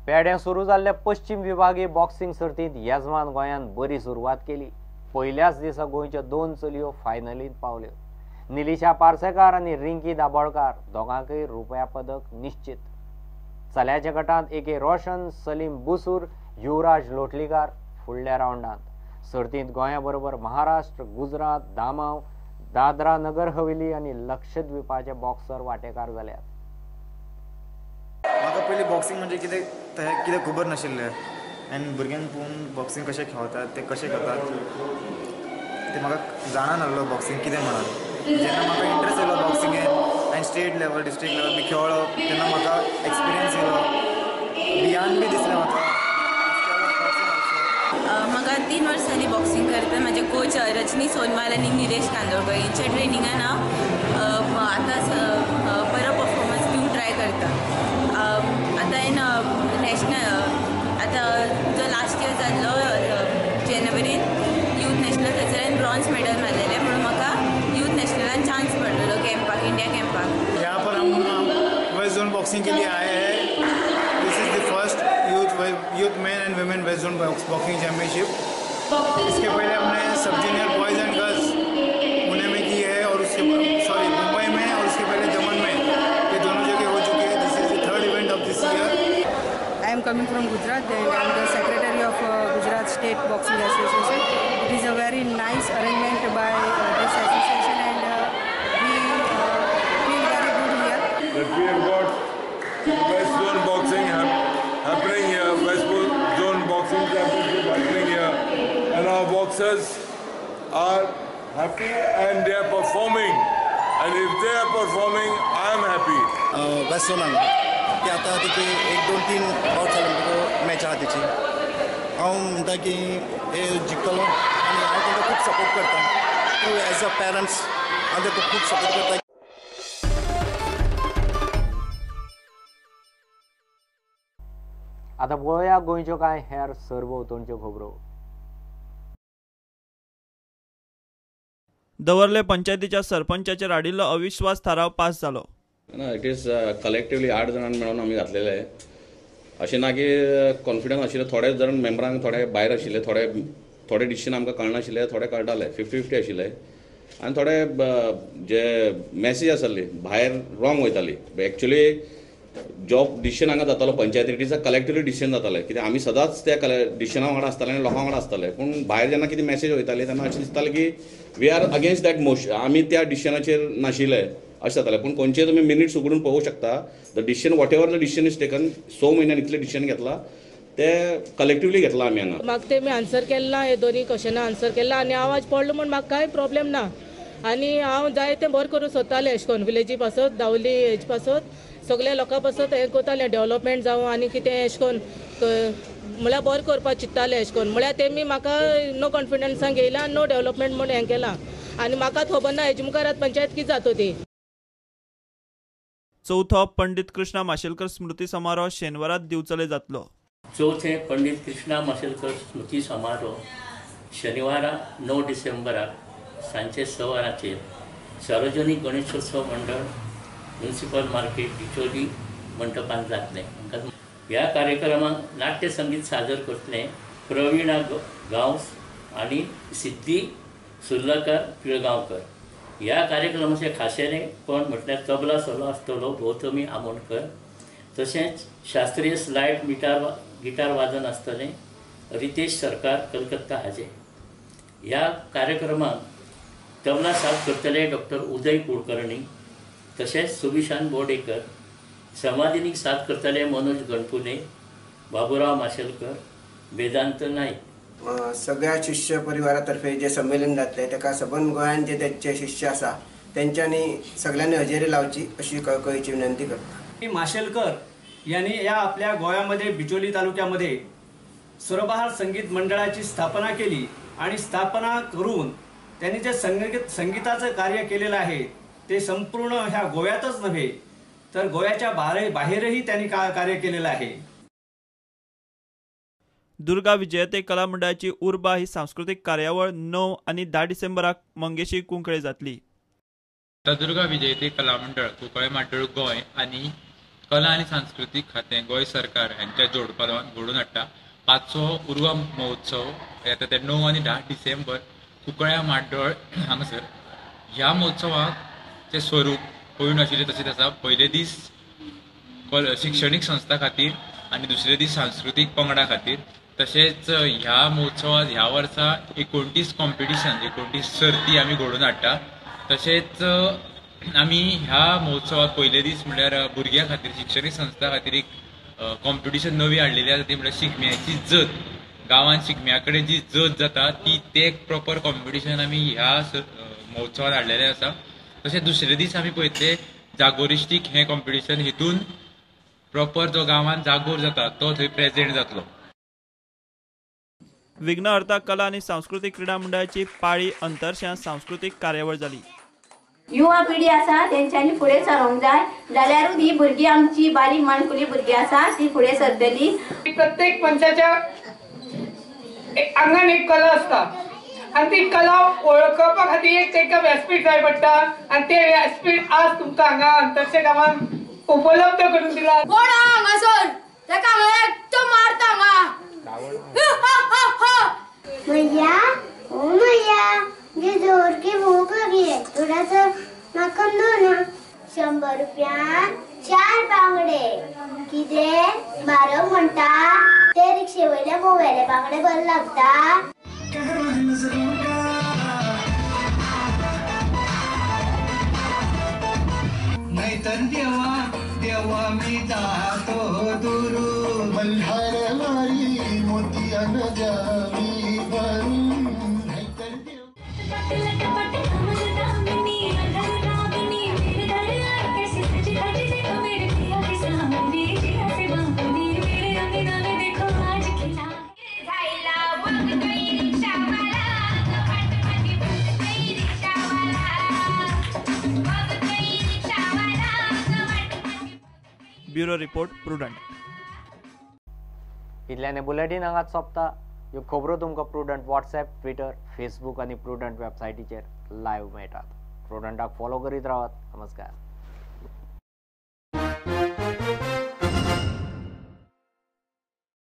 पेड्यां सुरू जाल्ल्या पश्चिम विभागीय बॉक्सिंग सर्तींत येजमान गोंयान बरी सुरवात केली. पयल्याच दिसा गोंयच्यो 2 चलयो फायनलींत पावल्यो. निलिशा पार्सेकार आनी रिंकी दाबोळकार दोगांकय रुपया पदक निश्चित. चल्याच्या गटांत एके रोशन, सलीम बुसूर, युवराज लोटलीकार फुडल्या रावंडांत. सर्तींत गोंया बरोबर महाराष्ट्र, गुजरात, दामाव, दादरा नगर हवेली आनी लक्षद्वीपाचे बॉक्सर वांटेकार जाल्यात. म्हाका पयलीं बॉक्सिंग म्हणजे कितें तें कितें खबर नाशिल्लें आनी भुरग्यांक पळोवन बॉक्सिंग कशें खेळतात ते कशें करतात ते म्हाका जाणा नासलो बॉक्सिंग कितें म्हणून. जेन्ना म्हाका इंट्रस्ट येयलो बॉक्सिंगेन आनी स्टेट लेवल डिस्ट्रिक्ट लेवल बी खेळ्ळो तेन्ना म्हाका एक्सपिरियन्स येयलो, भियान बी दिसलें म्हाका. म्हाका 3 वर्सां जालीं बॉक्सिंग करता. म्हाजे कोच रजनी सोनवाल आनी निलेश कांदोळकर हेंच्या ट्रेनिंगान हांव आतां बरो परफॉर्मन्स दिवंक ट्राय करता. आतां हांवें नॅशनल आतां जो लास्ट इयर जाल्लो जेनवरीन यूथ नॅशनल थंयसर हांवें ब्रॉन्ज मेडल मारलेलें म्हणून म्हाका यूथ नॅशनलान चान्स पडलेलो कॅम्पाक, इंडिया कॅम्पाक. यहाँ पर हम वेस्ट जोन बॉक्सिंग के लिए आए हैं. This is the first youth man and women west zone boxing championship. इसके पहले हमने sub junior boys and girls Pune में की है और उसके सॉरी मुंबई में और उसके पहले दमन में, ये दोनों जगह हो चुकी है. This is the third event of this year. I am coming from Gujarat and I am the secretary of Gujarat State Boxing Association. It is a very nice arrangement by this association and we feel very good here. That we have got West Zone boxing happening here, West Zone boxing championship happening here, and our boxers are happy and they are performing. And if they are performing, I am happy. West Zone की आतां तेची 1 2 3 फावट जाले म्हणटकूच match आहा तेची. हांव म्हणटा की हे जिखतलो आनी हांव तांकां खूब सपोर्ट करता. एज अ पेरंट्स हांव तांकां खूब सपोर्ट करता. आतां पळोवया गोंयच्यो कांय हेर सरभोंवतणच्यो खबरो. दवर्ले पंचायतीच्या सरपंचाचेर हाडिल्लो अविश्वास थाराव पास जालो. ना, it is collectively 8 जाणांनी मेळून आमी घातलेले. अशें ना की कॉन्फिडन्स आशिल्ले, थोडे जाण मेंबरांक थोडे भायर आशिल्ले, थोडे थोडे डिसिजन आमकां कळनाशिल्ले, थोडे कळटाले, 50-50 आशिल्ले आनी थोडे जे मॅसेज आसली भायर रॉंग वयताली. एक्चुअली जॉब डिसिजन हांगा जातालो पंचायती, it is a collectively decision जातालें. कित्याक आमी सदांच त्या डिसिजना वांगडा आसताले आनी लोकां वांगडा आसताले. पूण भायर जेन्ना कितें मॅसेज वयताली तेन्ना अशें दिसतालें की we are against that motion, आमी त्या डिसिजनाचेर नाशिल्ले अशें जातालें. पूण खंयचे तुमी मिनिट्स उगडून पळोवंक शकता, the decision whatever the decision is taken, 6 म्हयन्यान इतलें डिसिजन घेतला ते कलेक्टिवली घेतला आमी हांगा. म्हाका तेमी आन्सर केलें ना, हे दोनी क्वेश्चना आन्सर केला आनी हांव आज पडलो म्हूण म्हाका कांय प्रोब्लेम ना. आनी हांव जाय तें बरें करूंक सोदतालें अशें करून विलेजी पासत, दावली हेजे पासत, सगल्या लोकां पासत हें करतालें, डेवलपमेंट जावं आनी कितें अशें करून म्हळ्यार बरें करपाक चिंत्तालें अशें करून. म्हळ्यार तेमी म्हाका नो कॉन्फिडन्सान घेयला आनी नो डेवलपमेंट म्हूण हें केलां आनी म्हाका खबर ना हेजे मुखार आतां पंचायत कितें जाता ती. चवथो पंडित कृष्णा माशेलकर स्मृती समारोह शेनवारात दिवचले जातलो. चवथे पंडित कृष्णा माशेलकर स्मृती समारोह शनिवारा 9 डिसेंबराक सांजचे 6 वरांचेर सार्वजनिक गणेशोत्सव मंडळ म्युनिसिपल मार्केट डिचोली मंटपांत जातलें. ह्या कार्यक्रमाक नाट्य संगीत सादर करतले प्रवीणा गांवस आनी सिद्धी सुर्लकर पिळगांवकर. ह्या कार्यक्रमाचें खाशेलेपण म्हटल्यार तबला सोलो आसतलो गौतमी आमोणकर, तशेंच शास्त्रीय स्लायड गिटार वादन आसतलें रितेश सरकार कलकत्ता हाजे. ह्या कार्यक्रमाक तबला साथ करतले डॉक्टर उदय कुलकर्णी, तशेंच सुविशान बोर्डेकर, संवादिनीक साथ करतले मनोज गणपुले, बाबुराव माशेलकर, वेदांत नाईक. सगळ्या शिष्य परिवारातर्फे जे संमेलन जातलें ताका सबंद गोंयान जे तेंचे शिष्य आसा तेंच्यांनी सगळ्यांनी हजेरी लावची अशी कळकळीची विनंती करता. माशेलकर यांनी या आपल्या गोव्यामध्ये बिचोली तालुक्यामध्ये सुरबहार संगीत मंडळाची स्थापना केली आणि स्थापना करून त्यांनी जे संगीताचं कार्य केलेलं आहे ते संपूर्ण ह्या गोव्यातच नव्हे तर गोव्याच्या बाहेरही त्यांनी कार्य केलेलं आहे. दुर्गा विजयते कला मंडळाची उर्बा ही सांस्कृतीक कार्यावळ 9 आनी 10 डिसेंबराक मंगेशी कुंकळे जातली. दुर्गा विजयते कला मंडळ कुंकळे माड्डोळ गोंय आनी कला आनी सांस्कृतीक खातें गोंय सरकार हांच्या जोडपालवान घडोवन हाडटा. 5वो उर्वा महोत्सव येता ते 9 आनी 10 डिसेंबर कुंकळ्या माड्डोळ हांगासर. ह्या महोत्सवाक चें स्वरूप पयलीं आशिल्लें तशेंच आसा. पयले दीस शिक्षणीक संस्था खातीर आनी दुसरे दीस सांस्कृतीक पंगडा खातीर. तशेंच ह्या महोत्सवात ह्या वर्सा 29 कॉम्पिटिशन 29 सर्ती आमी घडोवन हाडटा. तशेंच आमी ह्या महोत्सवात पयले दीस म्हणल्यार भुरग्यां खातीर शिक्षणीक संस्था खातीर एक कॉम्पिटिशन नवी हाडलेली आसा, ती म्हणल्यार शिगम्याची जत. गांवांत शिगम्या कडेन जी जत जाता ती ते एक प्रॉपर कॉम्पिटिशन आमी ह्या महोत्सवात हाडलेलें आसा. तशें दुसरे दीस आमी पळयतले जागोरिस्टीक हें कॉम्पिटिशन, हितून प्रॉपर जो गांवांत जागोर जाता तो थंय प्रेजेंट जातलो. विघ्नहर्ता कला आनी सांस्कृतीक क्रिडा मंडळाची पाळी अंतरशां सांस्कृतीक कार्यावळ जाली. युवा पिढी आसा तेंच्यांनी फुडें सरोंक जाय, जाल्यारूच ही भुरगीं आमची बारीक माणकुली भुरगीं आसा ती फुडें सरतली. प्रत्येक मनशाच्या आंगान एक कला आसता आनी ती कला वळखपा खातीर एक तांकां व्यासपीठ जाय पडटा आनी ते व्यासपीठ आज तुमकां हांगा अंतरशे गांवांत उपलब्ध करून दिला. कोण आहा हांगासर ताका हांगा एकदम मारता हांगा. भैया ओ भैया मुझे जोर की भूख लगी है, थोड़ा सा माखन दो ना. 100 रुपयान 4 बांगडे. कितें म्हारग म्हणटा? ते रिक्षे वयल्या मोवेले बांगडे बरे लागता. नाहीतर देवा देवा मी जातो दूर मल्हार मारी मोतियान जावी भरून. Bureau report, Prudent. इतल्याने बुलेटीन हांगाच सोंपता. ह्यो खबरो तुमकां प्रुडंट वॉट्सएप, ट्विटर, फेसबूक आनी प्रुडंट वेबसायटीचेर लायव्ह मेळटात. प्रुडंटाक फॉलो करीत रावात. नमस्कार.